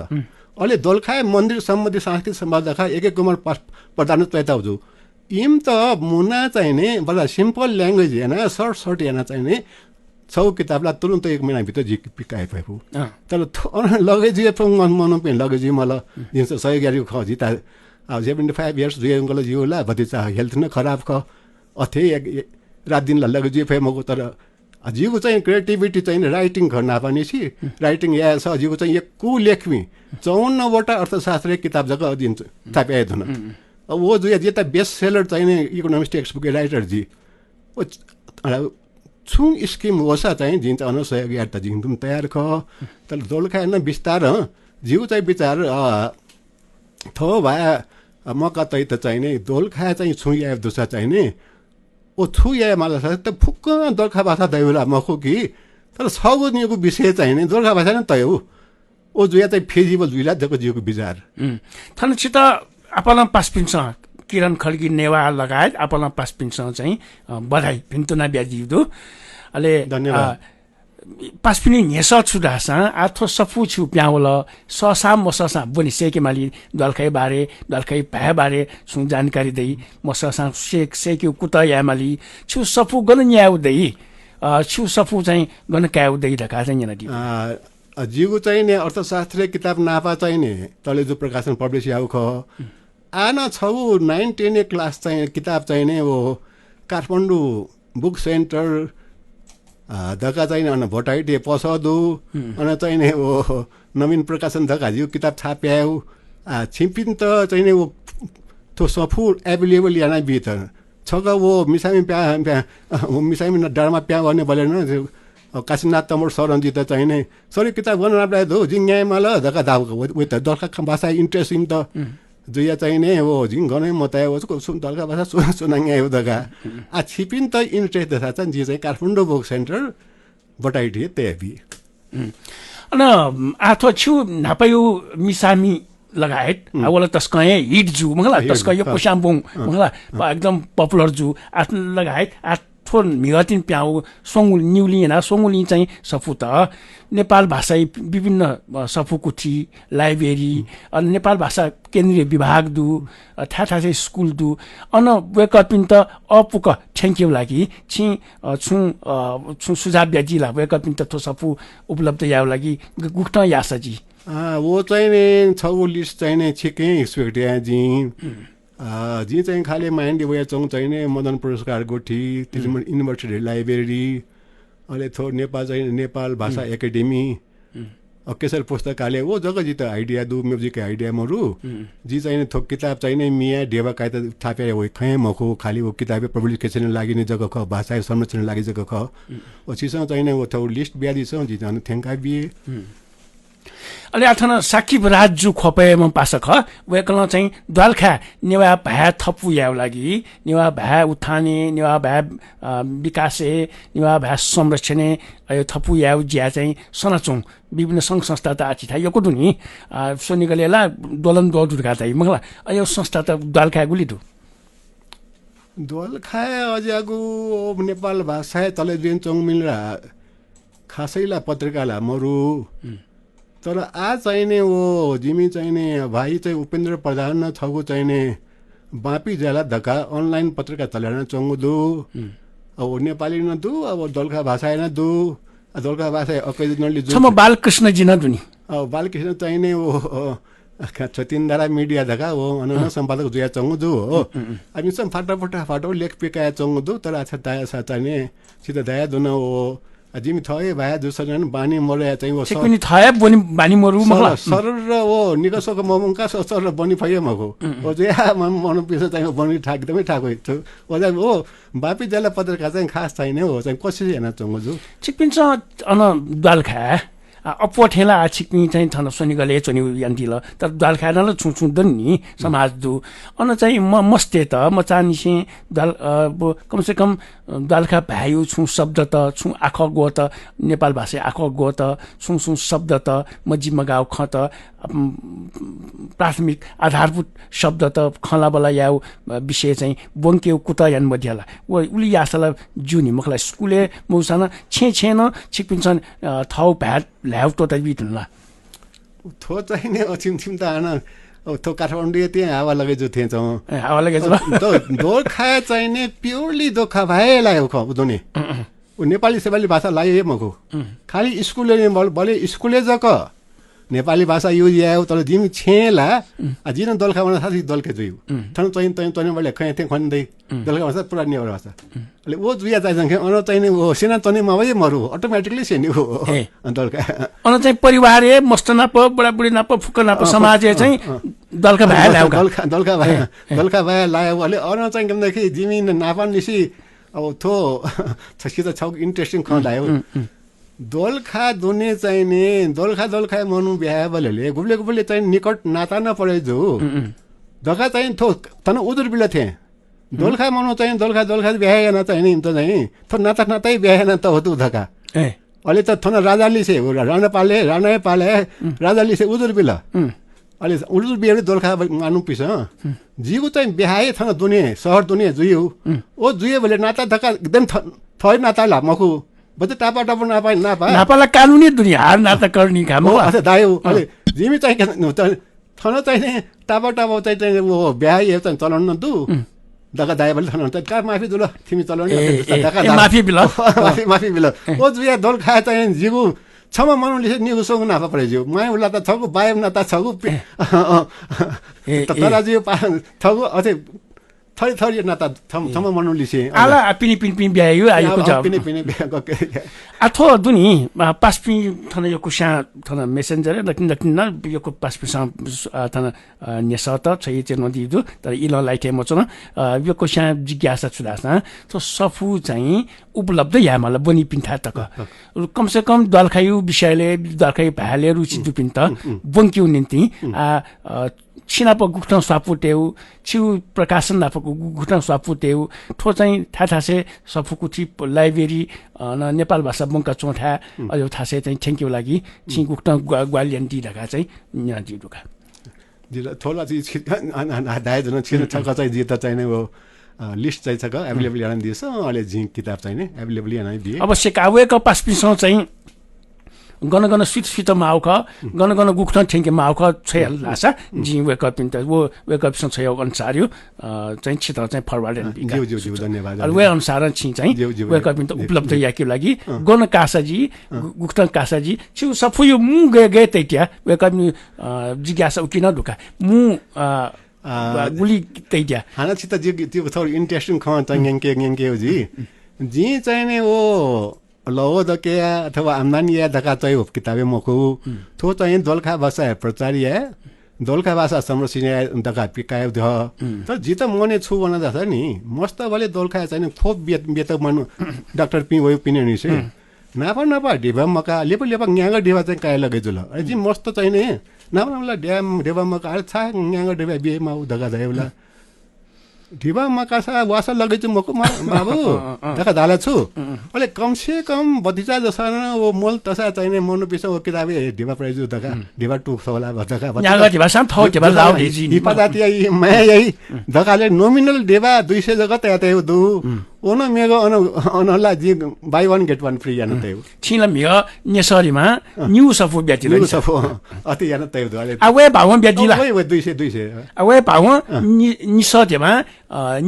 अहिले दोलखा मन्दिर सम्बन्धी सांस्कृतिक सम्वादका एक कुमार प्रधान पैदा हुजु इम त मुना चाहिँ नि बडा सिम्पल ल्याङ्ग्वेज हैन सर्ट हैन चाहिँ नि छौ किताबलाई तुरुन्त एक महिनाभित्र पिकाए भयो तर लगेजी मनु पनि लगेजी मलाई जिन्स सहयोगी खजी त 75 इयर्स जुएङ्गल जिउला भतिजा हेल्थ न खराब ख अथे रात दिन लगेजी फेमको तर जीवको चाहिँ क्रिएटिभिटी चाहिँ राइटिङ गर्न पनि छि राइटिङ या छ जीवको चाहिँ एक कु लेख्मी 54वटा अर्थशास्त्रीय किताब जग्गा दिन्छ थाप्याए धुन अब वो जो ये बेस्ट सेलर चाहिँ इकोनोमिक्स टेक्स्ट बुक राइटर जी छुङ स्किम होसा चाहिँ जिन्छ अनुसहयोग या त जिङ तुम तयार ख तर दोलखा न विस्तार जिउ चाहिँ विचार थो भए मका तै त चाहिने दोलखा चाहिँ छुया दुसा चाहिने ओ छुया मलाई त फुक्क दोलखा भाषा दैउला मखु कि तर छगो निको विषय चाहिने दोलखा भाषा नै तय हो ओ जुया चाहिँ फेजिबल जुइला जको जिउको विचार थानसित आपला पासपिनसँग किरण खड्गी नेवा लगायत आपला पासपिनसँग चाहिँ बधाई भिन्तुना ब्याजिदो अले धन्यवाद पासपिनी नेस छुडासा आथो सफु छु प्याउल ससा मससा बनि सेके माली दलखै बारे दलखै भए बारे छु जानकारी दै मससा सेके कुता यामाली छु सफु गन न्याउ दै छु सफु चाहिँ गन काउ दै ढका चाहिँ नदी जिगु चाहिँ ने अर्थशास्त्रीय किताब नापा चाहिँ ने तले जो प्रकाशन पब्लिस याउ ख आना छौ 9 10 क्लास चाहिँ किताब चाहिँ ने वो काठमाडौँ बुक सेन्टर धक्का चाहिँ अन भोटाइटे पसदु अन चाहिँ ने वो नवीन प्रकाशन धक्का जिउ किताब छाप्याउ छिपिन त चाहिँ ने वो तो सफु एभेलेबल याना बित छग वो मिसामी प्या वो मिसामी डारमा प्या भन्ने बोलेन काशीनाथ तमोर सरन्जी त चाहिँ ने सरी किताब गर्न नपाए दो जिङ्याए मला धक्का दाउको वे त दलखा भाषा इन्ट्रेस्टिङ त जुया चाहिँ ने वो जिङ गनै मताए उसको सुन दलखा भाषा सुनाङ्या हो धक्का छिपिन त इन्ट्रेस्ट दसा चाहिँ जी चाहिँ काठमाडौँ बुक सेन्टर बटाइटी तेबी अन आथो छु नापायु मिसामी लगायत आवला तस्कय हिट जु मंगला तस्कय पोशाम्बुङ मंगला एकदम पपुलर जु आथ लगायत आथो मिगतिन प्याउ सोंगुल न्युलिना सोंगुली चाहिँ सफुत नेपाल भाषा विभिन्न सफुकुठी लाइब्रेरी अनि नेपाल भाषा केन्द्रीय विभाग दु थाहा चाहिँ स्कुल दु अन वेकअपिन त अपुक थ्याङ्क्यु लागि छि छु सुझाव ब्याजिला वेकअपिन त थो सफु उपलब्ध याउ लागि गुक्ट यासजी वो चाहिँ नि छौ लिस्ट चाहिँ नि छिकै एक्सपेक्ट या जी चाहिँ खाली माइन्ड वे चाहिँ नि मदन पुरस्कार गोठी युनिभर्सिटी लाइब्रेरी अहिले थो नेपाल चाहिँ नेपाल भाषा एकाडेमी केसर पुस्तकालय वो जग्गा जी त आइडिया दु म्युजिक आइडिया मरु जी चाहिँ थो किताब चाहिँ नि मिया डेवा कायत थाप्या हो खै मखो खाली वो किताबे पब्लिकेसन लागि नि जग्गा ख भाषा संरक्षण लागि जग्गा ख ओ छिसँग चाहिँ नि वो थो लिस्ट ब्यादि छ जी जान थ्याङ्का बिए अलि आथन साकिब राजु खोपेमा पासख वेकल चाहिँ द्वालखा नेवा भा थपु याउ लागि नेवा भा उठाने नेवा भा विकासे नेवा भा संरक्षणे अयो थपु याउ ज्या चाहिँ सनाचौं विभिन्न संघ संस्था त आछि था यको दुनी सोनिगलेला दोलन दोडुका चाहिँ मगला अयो संस्था त द्वालखा गुलिदु द्वालखा अज्यागु नेपाल भाषा तले दिन चौङ मिलरा खासैला पत्रिकाला मरु तर आज चाहिने वो जिमी चाहिने भाइ चाहिँ उपेन्द्र प्रधान छगु चाहिने बापी जाला धक्का अनलाइन पत्रिका चलेर चङ्गु अब नेपाली न दु अब दोलखा भाषा न दु दोलखा भाषा अकेजनली छम बालकृष्ण जी न दुनी अब बालकृष्ण चाहिने वो छतिनदारा मिडिया धक्का हो अनन सम्पादक जुया चङ्गु दु हो हामी सम फाटो लेख पेका चङ्गु दु तर अच्छा दाया साचाने सिधा दाया दुन हो जिमी थए भाया दुसरन बानी मरे चाहिँ वो सेकनी थए बनी बानी मरु मखला सर र वो निकसको ममुका सर र बनी फय मको ओ जे मन पिस चाहिँ बनी ठाक एकदमै ठाक हो ओ जा ओ बापी जला पत्रकार चाहिँ खास छैन हो चाहिँ कसरी हेर्न चंगजु छिकपिन्छ अन दालखा अपो ठेला छिकनी चाहिँ थन सोनिगले चोनि यान्तिल तर दालखा न छु दन्नी समाज दु अन चाहिँ म मस्ते त म चानिसे दाल कम से कम दालखा भायु छु शब्द त छु आख गो त नेपाल भाषा आख गो त छु शब्द त मजी मगाउ ख त प्राथमिक आधारभूत शब्द त खला बला याउ विषय चाहिँ बंके कुता यान मध्यला व उली यासला जुनी मखला स्कुले मौसाना छेन छिकपिन्छन् थाउ भ्याट ल्याउटो त बिटुला थो चाहिँ नि छिम त आना थो काठमाडौँ त्यहाँ हावा लगेजु थिएछ हावा लगेजु दोखा चाहिँ नि प्योरली दोखा भए लाग्यो ख उदोनी नेपाली सेवाली भाषा लाए मको खाली स्कुलले बले स्कुले जक नेपाली भाषा युज आयो तर जिमी छेला जिन दलखा बना साथी दलके जुयु थन चाहिँ तने बले खै थे खन्दै दलखा भाषा पुरा नेवर भाषा ले वो जुया चाहिँ संख्या अन चाहिँ वो सेना तने मावै मरु अटोमेटिकली सेनि हो दलका अन चाहिँ परिवार मस्तना प बडा बुढी नाप फुकना प समाज चाहिँ दलका भाइ लाउ दलका भाइ लायो अले अन चाहिँ कमदेखि जिमी नापा निसी अब थो छसित छ इन्ट्रेस्टिङ खलायो दोलखा दुने चाहिने दोलखा मनु बिहा बलले गुबले चाहिँ निकट नाता नपरे जो दका चाहिँ थो तन उदुर बिल थे दोलखा मनु चाहिँ दोलखा बिहा न चाहिँ नि त चाहिँ थो नातै बिहा न त हो तु धका अहिले त थन राजाले से राणा पाले राजाले से उदुर बिल अहिले उदुर बिहा दोलखा मानु पिस जीगु चाहिँ बिहाए थन दुने शहर दुने जुयो ओ जुयो भने नाता धका एकदम थय नाता ला मखु बते टापा नापाला कानुनी दुनिया हार नाता करनी काम हो अच्छा दायो अहिले जिमी चाहिँ थन चाहिँ टापा चाहिँ वो बिहाए चाहिँ चलाउन न तु दका दाय बले थन त का माफी दुल तिमी चलाउन दका माफी बिल माफी बिल ओ जुया दोल खा चाहिँ जीगु छमा मनुले निगु सोंग नाफा परे जिउ माय उला त छगु बायम न त छगु तरा जिउ छगु अथे थरी नाता छमा मनुले से आला पिनी ब्यायो आयो छ पिनी ब्या गके अथो दुनी पासपि थन यो कुसा थन मेसेन्जर दकिन न यो को पासपि थन नेसत छै चाहिँ नदी दु तर इल लाइटे म छ यो कुसा जिज्ञासा छुदास तो सफु चाहिँ उपलब्ध या मलाई बनि पिन्था तक कम से कम दलखायु विषयले दलखायु भाले रुचि दुपिन त बंक्यु निन्ति छिनाप गुक्टन स्वापुटेउ छिउ प्रकाशन नापको गुक्टन स्वापुटेउ ठो चाहिँ थासे सफुकुठी लाइब्रेरी नेपाल भाषा बंका चोठा अयो थासे चाहिँ थ्यांक यू लागि छि गुक्टन ग्वालियन दिलगा चाहिँ न्याजी दुका जिल्ला थोला चाहिँ दाइ जन छिन छक चाहिँ जित चाहिँ वो लिस्ट चाहिँ छ अवेलेबल यान दिएछ अहिले झिङ किताब चाहिँ नि अवेलेबल यान दिए अब सेकावेको पासपिसो चाहिँ गन स्विट माउख गन गुक्न ठेङ्के माउख छै लासा जी वेकअप इन त वो वेकअप सँग छ अनुसार यो चाहिँ छित चाहिँ फरवर्ड ज्यू धन्यवाद वे अनुसार छि चाहिँ वेकअप इन त उपलब्ध याकि लागि गन कासाजी गुक्न कासाजी छु सफु यो मु गए तैट्या वेकअप जिज्ञासा उकिन ढुका मु गुली तैट्या हाना छित जी त्यो थोर इन्ट्रेस्टिङ ख चाहिँ के हो जी चाहिँ नि वो लहो दके अथवा आमदानी या धका चाहिँ किताबे मखु थो चाहिँ दोलखा भाषा प्रचार्य दोलखा भाषा संरक्षण धका पिकाय ध तर जित मने छु भन्न जाछ नि मस्त भले दोलखा चाहिँ खोप बेत मनु डाक्टर पि वयो पिने नि से नापा ढेबा मका लेपा न्याङ ढेबा चाहिँ काय लगे जुल अझै मस्त चाहिँ नि नापा ड्याम ढेबा मका अरे छा न्याङ ढेबा बिएमा धका जायला ढिबा मकासा वासा लगे चाहिँ मको बाबु धका धाला छु अहिले कम से कम बतिचा जसा वो मोल तसा चाहिने मनु पिस वो किताबे ढिबा प्राइज धका ढिबा टु होला धका यागा ढिबा साम थौ ढिबा लाउ हेजी ढिबा जातिया माया यही धकाले नोमिनल ढिबा 200 जगत याते दु ओन मेगो अनला जी buy one get one free यान तयु छिला मिय नेसरीमा न्यू सफु ब्याति न्यू सफु अति यान तयु दले अवे भाव ब्यातिला अवे 200 अवे भाव निसतेमा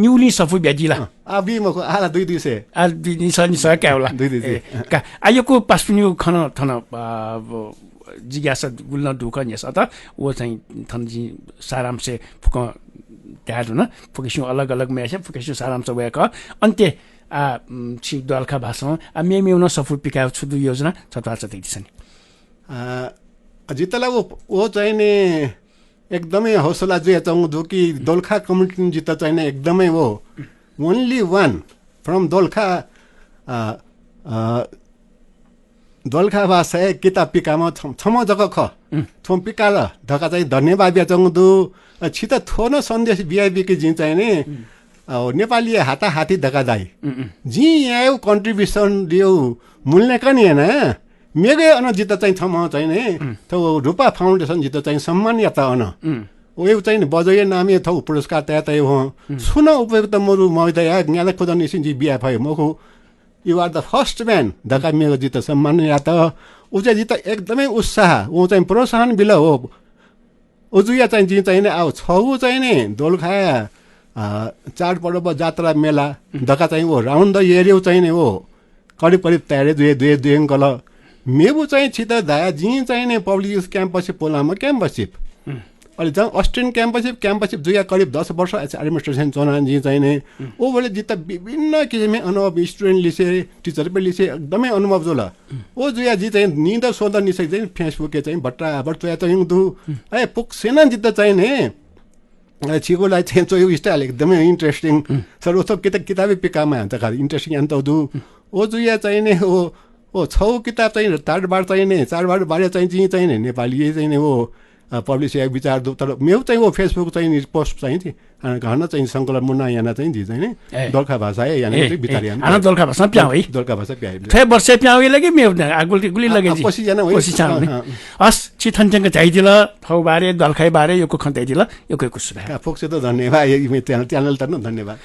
न्यूली सफु ब्यातिला अबि मको आला 200 आ निस क्याउला 200 का आयोको पासपिन्यु खन थन जिज्ञासा गुल्न दुख नेस अत वो चाहिँ थनजी सारांशे फुक त्याडु न फुकेसु अलग अलग मेसे फुकेसु सारांश वयक अन्त्य छि दलखा भाषा मेमेउन सफल पिकाउ छु योजना छतवा छतै दिछन् जितला वो चाहिँ नि एकदमै हौसला जे चाहन्छु कि दोलखा कम्युनिटी जित चाहिँ नि एकदमै वो only one from Dolakha Dolakha भाषा किताब पिकामा छम जग ख थोम पिकाल धका चाहिँ धन्यवाद बिया चाहन्छु छित थोन सन्देश बिआइबी के जिन चाहिँ नि नेपाली हाता हाती धका दाई जी यहाँ कन्ट्रिब्युसन दियो मूल्य कनि हैन मेगे अन जित चाहिँ थम चाहिँ नि थौ रूपा फाउन्डेसन जित चाहिँ सम्मानियता अन ओ चाहिँ बजय नामे थौ पुरस्कार तय हो सुन उपयुक्त मरु महोदय ज्ञान खोदन निसिन बिया भयो मखु you are the first man धका मेगो जित सम्मानियता उ चाहिँ जित एकदमै उत्साह उ चाहिँ प्रोत्साहन बिल हो उजुया चाहिँ जी चाहिँ नि आउ छौ चाहिँ नि दोलखा चाडपर्व जात्रा मेला धका चाहिँ वो राउन्ड द एरिया चाहिँ नि हो करिब तयारी दुई अङ्कल मेबु चाहिँ छित धाया जी चाहिँ नि पब्लिक क्याम्पसिप पोलामा क्याम्पसिप अहिले जहाँ अस्ट्रेलियन क्याम्पसिप जुया करिब 10 वर्ष एडमिनिस्ट्रेसन चना जी चाहिँ नि ओ बोले जित विभिन्न किसिमले अनुभव स्टुडेन्ट लिसे टिचर पनि लिसे एकदमै अनुभव जोला ओ जुया जी चाहिँ निद सोध निसक चाहिँ फेसबुक चाहिँ बट्टा बट्टा चाहिँ दु ए पुक्सेन जित चाहिँ नि छिगोलाई चाहिँ जो यो स्टाइल एकदमै इन्ट्रेस्टिङ सर उसो किताबै पिकामा हुन्छ खालि इन्ट्रेस्टिङ अन्त ओ जुया चाहिँ नि ओ छौ किताब चाहिँ चाडबाड चाहिँ नि चाडबाड बारे चाहिँ नि नेपाली चाहिँ नि पब्लिस या विचार दो तर मेरो चाहिँ वो फेसबुक चाहिँ नि पोस्ट चाहिँ थी घन चाहिँ सङ्कलन मुन्ना याना चाहिँ दी चाहिँ नि दोलखा भाषा है यानी बितारी आना दोलखा भाषा प्याउ है दोलखा भाषा प्याउ थे वर्ष प्याउ लगे मे गुली लगे जी कोसी जाना कोसी चाउने अस छिथनचंग चाहिदिल थौ बारे दोलखाइ बारे योको खन्दैदिल योको कुसुबा फोक्से त धन्यवाद यो च्यानल त धन्यवाद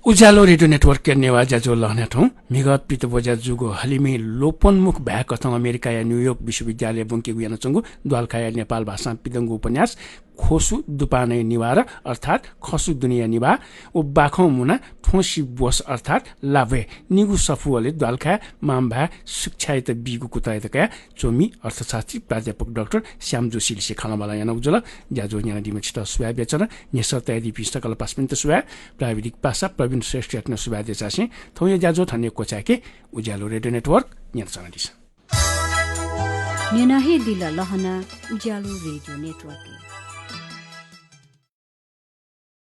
उज्यालो रेडियो नेटवर्क के नेवाजा जो लहनेठौँ मिगत पितबोजा जुगो हलिमे लोपन्मुख भ्याक कथं अमेरिका या न्युयोर्क विश्वविद्यालय बुङ्के गुयान चंगु द्वालखाया नेपाल भाषा पिदङ्गु उपन्यास खोसु दुपाने निवार अर्थात खसु दुनिया निवा ओ बाखौं मुना ठोसी बोस अर्थात लाभे निगु सफुले द्वालखा मामभा शिक्षायत बिगु कुतायतका चोमी अर्थशास्त्री प्राध्यापक डाक्टर श्याम जोशी सिखालमाला याना उजला ज्याजो याना दिमचित सुया बेचना नेसता यदि पिस्तकल पासमिन्त सुया प्राविधिक पासा प्रवीण श्रेष्ठ यात्न सुया देचासे थौय ज्याजो थने कोचाके उज्यालो रेडियो नेटवर्क न्यासना दिस नेनाहे दिला लहना उज्यालो रेडियो नेटवर्क